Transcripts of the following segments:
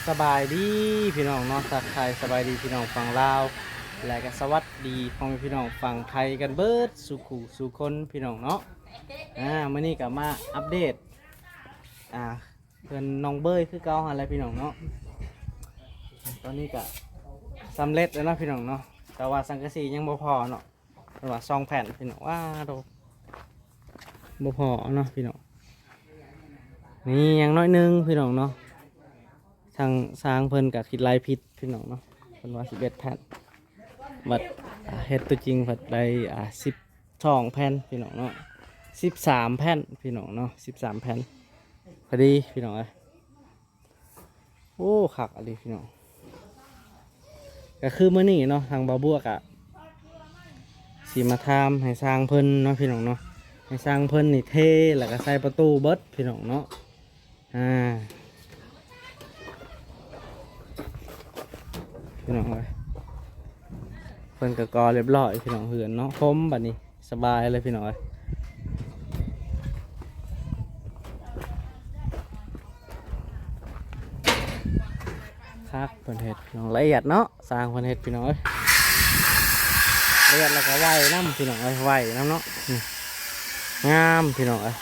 ສະບາຍດີພີ່ນ້ອງເນາະ ທັກທາຍສະບາຍດີພີ່ນ້ອງຝັ່ງລາວ ແລະກະສະຫວັດດີພໍ່ແມ່ພີ່ນ້ອງຝັ່ງໄທກັນເບິດສູ່ຄູ່ສູ່ຄົນພີ່ນ້ອງເນາະ. ອາ ມື້ນີ້ກະມາອັບເດດ ອາ ເຮືອນນ້ອງເບີຍຄືເກົ່າຫັ້ນແຫຼະພີ່ນ້ອງເນາະ. ຕອນນີ້ກະສຳເລັດແລ້ວເນາະພີ່ນ້ອງເນາະ ແຕ່ວ່າສັງກະສີຍັງບໍ່ພໍເນາະ. ເພິ່ນວ່າສອງແຜ່ນພີ່ນ້ອງ ວ້າໂດ ບໍ່ພໍເນາະພີ່ນ້ອງ. ນີ້ຍັງໜ້ອຍໜຶ່ງພີ່ນ້ອງເນາະ ທາງຊ່າງເພິ່ນກະຄິດໄລ່ຜິດພີ່ນ້ອງເນາະ. ເພິ່ນວ່າສິບເອັດແຜ່ນ ບັດເຮັດຕົວຈິງພັດໄດ້ ອາ ສິບສອງແຜ່ນພີ່ນ້ອງເນາະ ສິບສາມແຜ່ນພີ່ນ້ອງເນາະ ສິບສາມແຜ່ນ ພໍດີພີ່ນ້ອງເອີຍ. ໂອ້ ຄັກອີ່ຫຼີພີ່ນ້ອງ. ກະຄືມື້ນີ້ເນາະ ທາງບ່າວບົວກະຊິມາຖາມໃຫ້ຊ່າງເພິ່ນເນາະພີ່ນ້ອງເນາະ ໃຫ້ຊ່າງເພິ່ນນີ້ເທ ແລ້ວກະໃສ່ປະຕູເບິດພີ່ນ້ອງເນາະ. ອາ ພີ່ນ້ອງເອີຍ ເພິ່ນກະກໍ່ຮຽບຮ້ອຍພີ່ນ້ອງ ເຮືອນເນາະ ໂຮມບັດນີ້ ສະບາຍເລີຍພີ່ນ້ອງເອີຍ. ຄັກ ເພິ່ນເຮັດພີ່ນ້ອງ ລະອຽດເນາະ ຊ່າງເພິ່ນເຮັດພີ່ນ້ອງເອີຍ. ລະອຽດແລ້ວກະໄວນຳພີ່ນ້ອງເອີຍ ໄວນຳເນາະ. ນີ້ ງາມພີ່ນ້ອງເອີຍ.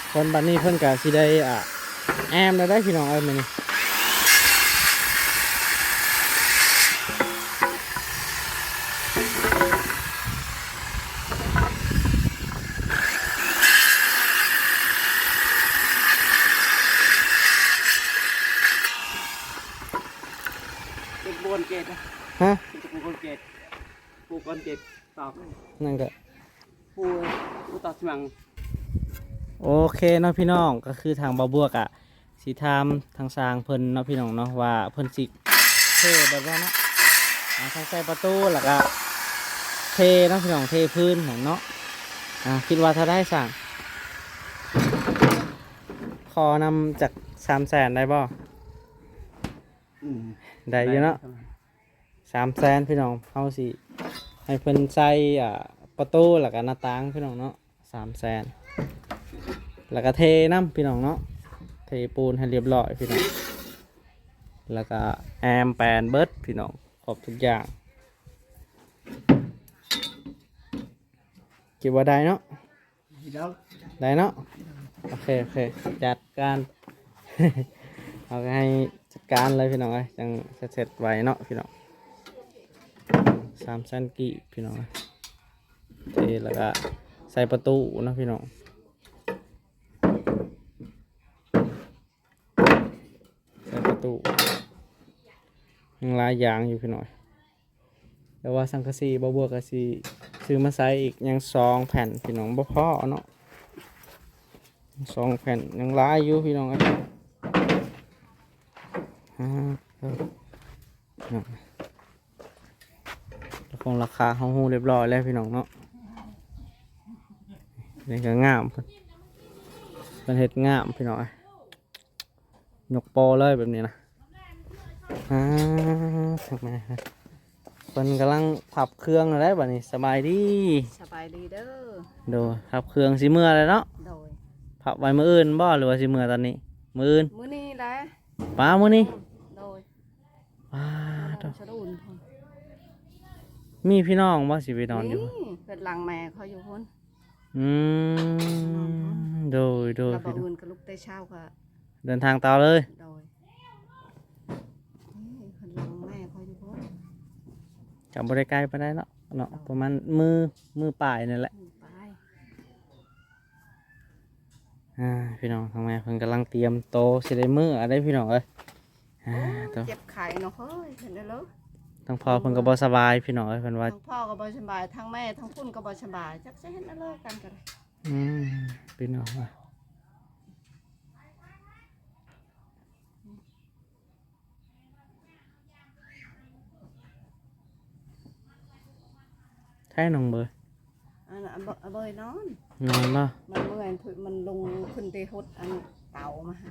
ເພິ່ນບັດນີ້ເພິ່ນກະຊິໄດ້ ອາ ແອ້ມແລ້ວໄດ໋ພີ່ນ້ອງເອີຍມື້ນີ້. ເປັນບົວເກັດນະ ຮະ ເປັນບົວເກັດ ປູກອນເກັດຕອກ ນັ້ນກະປູ ປູຕອກສະໝັງ. ໂອເຄເນາະພີ່ນ້ອງ ກະຄືທາງບ່າວບົວກະຊິຖາມທາງຊ່າງເພິ່ນເນາະພີ່ນ້ອງເນາະ ວ່າເພິ່ນຊິເທແບບໃດເນາະ. ອາ ທັງໃສ່ປະຕູ ແລ້ວກະເທເນາະພີ່ນ້ອງ ເທພື້ນຫັ້ນເນາະ. ອາ ຄິດວ່າເທົ່າໃດຊ່າງ? ຂໍນຳຈັກສາມແສນໄດ້ບໍ່? ອືມ ໄດ້ຢູ່ເນາະ ໄດ້ຢູ່ ສາມແສນພີ່ນ້ອງ. ເຮົາຊິໃຫ້ເພິ່ນໃສ່ ອາ ປະຕູ ແລ້ວກະໜ້າຕ່າງພີ່ນ້ອງເນາະ ສາມແສນ ແລ້ວກະເທນຳພີ່ນ້ອງເນາະ ເທປູນໃຫ້ຮຽບຮ້ອຍພີ່ນ້ອງ ແລ້ວກະແອ້ມແປນເບິດພີ່ນ້ອງ ຄົບທຸກຢ່າງ. ຄິດວ່າໄດ້ເນາະ? ໄດ້ເນາະ ໂອເຄ ໂອເຄ ຈັດການ ເຮົາກະໃຫ້ຈັດການເລີຍພີ່ນ້ອງເອີຍ ຈັ່ງເສັດໆໄວເນາະພີ່ນ້ອງ. ສາມແສນກີບພີ່ນ້ອງເອີຍ ເທແລ້ວກະໃສ່ປະຕູເນາະພີ່ນ້ອງ ໃສ່ປະຕູ ຍັງຫຼາຍຢ່າງຢູ່ພີ່ນ້ອງ. ແຕ່ວ່າສັງກະສີບ່າວບົວກະຊິຊື້ມາໃສ່ອີກ ຍັງສອງແຜ່ນພີ່ນ້ອງ ບໍ່ພໍເນາະ ສອງແຜ່ນ ຍັງຫຼາຍຢູ່ພີ່ນ້ອງເອີຍ. ອາ ເອີ ພີ່ນ້ອງ ລາຄາ ລາຄາເຮົາຮູ້ຮຽບຮ້ອຍແລ້ວພີ່ນ້ອງເນາະ. ນີ້ກະງາມ ເພິ່ນ ເພິ່ນເຮັດງາມພີ່ນ້ອງເອີຍ. ຍົກປໍເລີຍແບບນີ້ນະ. ອາ ທັງແມ່ ເພິ່ນກຳລັງພັບເຄື່ອງແລ້ວໄດ໋ບັດນີ້. ສະບາຍດີ. ສະບາຍດີເດີ. ໂດຍ ພັບເຄື່ອງຊິເມືອແລ້ວເນາະ. ໂດຍ ພັບໄວ້ມື້ອື່ນບໍ່ ຫຼືວ່າຊິເມືອຕອນນີ້? ມື້ອື່ນ ມື້ນີ້ແຫຼະ. ປ້າ ມື້ນີ້. ໂດຍ ປ້າ ສະດຸນ ມີພີ່ນ້ອງບໍ່ ຊິໄປນອນຢູ່? ນີ້ ເຮືອນຫຼັງແມ່ເຂົາຢູ່ພຸ້ນ. ອືມ ໂດຍ ໂດຍ ແລ້ວມື້ອື່ນກະລຸກແຕ່ເຊົ້າກະເດີນທາງຕໍ່ເລີຍ. ໂດຍ ນີ້ເຮືອນຫຼັງແມ່ເຂົາຢູ່ພຸ້ນ ກະບໍ່ໄດ້ໄກປານໃດເນາະ ເນາະ ປະມານມື້ ມື້ປາຍນັ້ນແຫຼະ ມື້ປາຍ. ອາ ພີ່ນ້ອງ ທາງແມ່ເພິ່ນກຳລັງຕຽມໂຕຊິໄດ້ເມືອເດ້ພີ່ນ້ອງເອີຍ. ອາ ໂອ້ຍ ໂຕ ເຈັບໄຂ້ເນາະເຮີ້ຍ ເຫັນແລ້ວເລີ. ທາງພໍ່ເພິ່ນກະບໍ່ສະບາຍພີ່ນ້ອງເອີຍ ເພິ່ນວ່າ ທາງພໍ່ກະບໍ່ສະບາຍ ທາງແມ່ທາງພຸ້ນກະບໍ່ສະບາຍ ຈັກຊິເຮັດແນວໃດກັນກະໄດ້. ອືມ ພີ່ນ້ອງ ໃຊ້ນ້ອງເບີຍ ອັນ ອາ ເບີຍນອນ ນອນບໍ່? ມັນເມື່ອຍ ມັນລົງຂຶ້ນໄປຫົດອັນເຕົາມາຫາ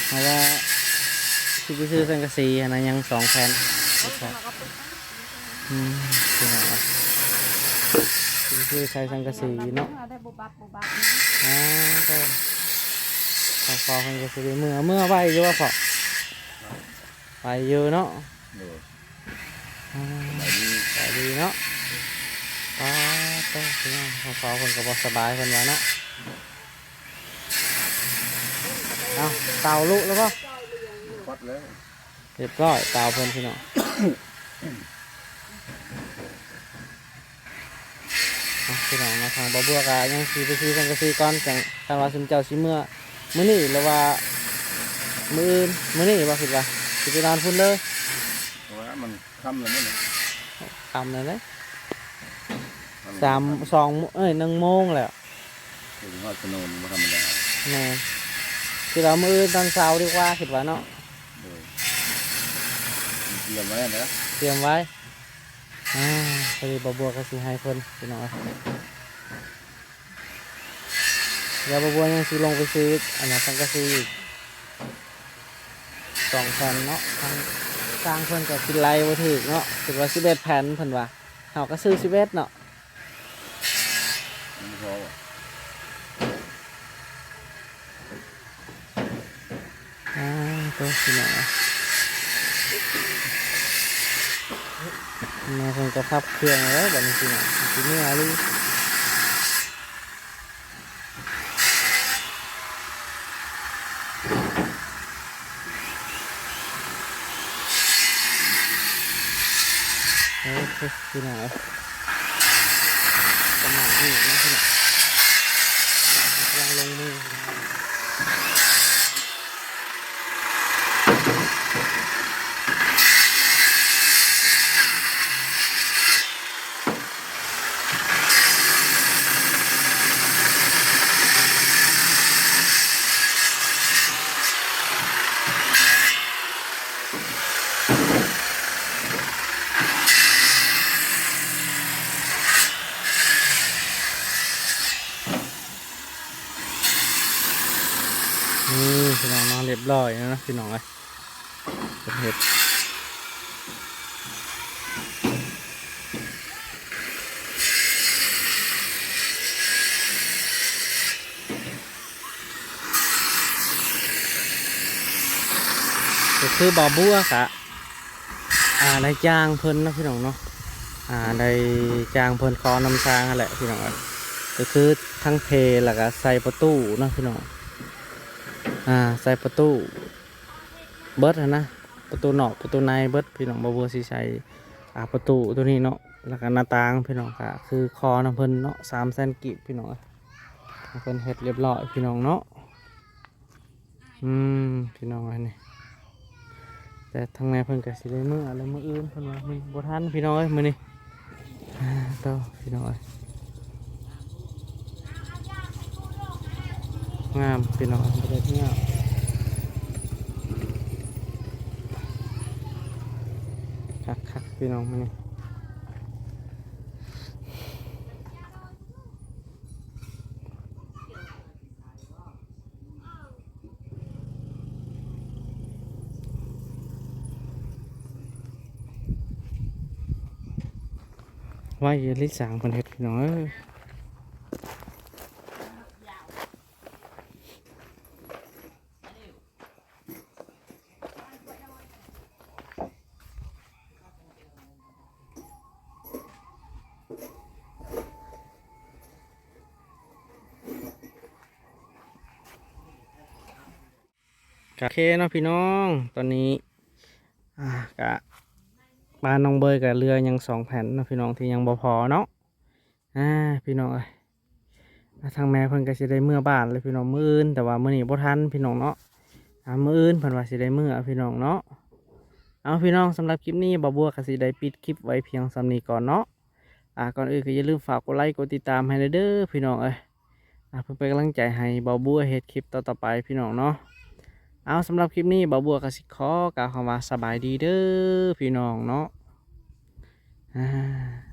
ເພາະວ່າຊິໄປຊື້ສັງກະສີຫັ້ນນະ ຍັງສອງແຜ່ນ. ອືມ ພີ່ນ້ອງເອີຍ ຄືໃສ່ສັງກະສີເນາະ ແຕ່ບໍ່ບັບບໍ່ບັບນະ. ອ່າ ກໍ ພໍ່ເພິ່ນກໍຊິໄດ້ເມືອ ເມືອໄວຢູ່ບໍ່ພໍ່? ໄວຢູ່ເນາະ. ໂດຍ ອ່າ ສະບາຍດີ ສະບາຍດີເນາະ. ປາດໂທ້ ພີ່ນ້ອງ ພໍ່ເພິ່ນກໍບໍ່ສະບາຍ ເພິ່ນວ່າເນາະ. ເອົາ ເຕົາລຸແລ້ວບໍ່? ປັດແລ້ວ ຮຽບຮ້ອຍ ເຕົາເພິ່ນ ພີ່ນ້ອງ. ເອົາ ພີ່ນ້ອງເນາະ ທາງບ່າວບົວກໍຍັງຊິໄປຊື້ສັງກະສີກ່ອນ ຈັ່ງ ຄັນວ່າຊຸມເຈົ້າຊິເມືອມື້ນີ້ ຫຼືວ່າມື້ອື່ນ ມື້ນີ້ບໍ່ ຄິດວ່າຊິໄປນອນພຸ້ນເລີຍ. ເພາະວ່າມັນຄ່ຳແລ້ວນີ້ ຄ່ຳແລ້ວເດ້ ມັນ ສາມ ສອງ ເອີຍ ໜຶ່ງໂມງແລ້ວ. ເຖິງຮອດຖະໜົນບໍ່ທຳມະດາ. ແມ່ນ ຄິດວ່າມື້ອື່ນຕອນເຊົ້າດີກວ່າ ຄິດວ່າເນາະ. ໂດຍ ຕຽມໄວ້ຫັ້ນແຫຼະ ຕຽມໄວ້. ອ່າ ພໍດີບ່າວບົວກໍຊິໃຫ້ເພິ່ນ ພີ່ນ້ອງເອີຍ. ດຽວບ່າວບົວຍັງຊິລົງໄປຊື້ອັນນັ້ນ ສັງກະສີອີກສອງແຜ່ນເນາະ. ທາງຊ່າງເພິ່ນກໍຄິດໄລ່ບໍ່ຖືກເນາະ ຄິດວ່າສິບເອັດແຜ່ນ ເພິ່ນວ່າ ເຮົາກໍຊື້ສິບເອັດເນາະ. ມັນບໍ່ພໍບໍ່? ອ່າ ໂຕ ພີ່ນ້ອງເອີຍ ແມ່ເພິ່ນກໍພັບເຄື່ອງແລ້ວບັດນີ້ ພີ່ນ້ອງ ຊິເມືອອີ່ຫຼີ. ໂອເຄ ພີ່ນ້ອງເອີຍ ປະມານນີ້ເນາະ ພີ່ນ້ອງ ກຳລັງລົງມື. ນີ້ ພີ່ນ້ອງເນາະ ຮຽບຮ້ອຍແລ້ວເນາະ ພີ່ນ້ອງເອີຍ. ເຮັດ ກໍຄືບ່າວບົວກະ ອ່າ ໄດ້ຈ້າງເພິ່ນເນາະ ພີ່ນ້ອງເນາະ. ອ່າ ໄດ້ຈ້າງເພິ່ນຂໍນຳທາງຫັ້ນແຫຼະ ພີ່ນ້ອງເອີຍ. ກໍຄືທັງເພ ແລ້ວກະໃສ່ປະຕູເນາະ ພີ່ນ້ອງ. ອ່າ ໃສ່ປະຕູ ເບິດຫັ້ນນະ ປະຕູນອກປະຕູໃນເບິດ ພີ່ນ້ອງ. ບ່າວບົວຊິໃສ່ ອ່າ ປະຕູໂຕນີ້ເນາະ ແລ້ວກະໜ້າຕ່າງ ພີ່ນ້ອງ ກະຄືຂໍນຳເພິ່ນເນາະ ສາມແສນກີບ ພີ່ນ້ອງເອີຍ. ເພິ່ນເຮັດຮຽບຮ້ອຍ ພີ່ນ້ອງເນາະ. ອືມ ພີ່ນ້ອງເອີຍ ນີ້ ແຕ່ທາງແມ່ເພິ່ນກະຊິໄດ້ເມືອແລ້ວ ມື້ອື່ນເພິ່ນວ່າ ມື້ບໍ່ທັນ ພີ່ນ້ອງເອີຍ ມື້ນີ້. ໂຕ ພີ່ນ້ອງເອີຍ ງາມ ພີ່ນ້ອງເອີຍ ບໍ່ໄດ້ເມືອ ຄັກໆ ພີ່ນ້ອງ ມື້ນີ້. ໄວອີ່ຫຼີ ຊ່າງເພິ່ນເຮັດ ພີ່ນ້ອງເອີຍ. ກະໂອເຄເນາະ ພີ່ນ້ອງ ຕອນນີ້ ອ່າ ກະ ບ້ານນ້ອງເບີຍກະເຫຼືອຍັງສອງແຜ່ນເນາະ ພີ່ນ້ອງ ທີ່ຍັງບໍ່ພໍເນາະ. ອ່າ ພີ່ນ້ອງເອີຍ ອ່າ ທາງແມ່ເພິ່ນກໍຊິໄດ້ເມືອບ້ານແລ້ວ ພີ່ນ້ອງ ມື້ອື່ນ ແຕ່ວ່າມື້ນີ້ບໍ່ທັນ ພີ່ນ້ອງເນາະ. ອ່າ ມື້ອື່ນເພິ່ນວ່າຊິໄດ້ເມືອ ພີ່ນ້ອງເນາະ. ເອົາ ພີ່ນ້ອງ ສຳລັບຄລິບນີ້ ບ່າວບົວກໍຊິໄດ້ປິດຄລິບໄວ້ພຽງສ່ຳນີ້ກ່ອນເນາະ. ອ່າ ກ່ອນອື່ນກໍຢ່າລືມຝາກກົດໄລກົດຕິດຕາມໃຫ້ແດ່ເດີ ພີ່ນ້ອງເອີຍ. ອ່າ ເພື່ອເປັນກຳລັງໃຈໃຫ້ບ່າວບົວເຮັດຄລິບຕໍ່ໆໄປ ພີ່ນ້ອງເນາະ. ເອົາ ສຳລັບຄລິບນີ້ ບ່າວບົວກໍຊິຂໍກ່າວຄຳວ່າສະບາຍດີເດີ ພີ່ນ້ອງເນາະ. ອ່າ.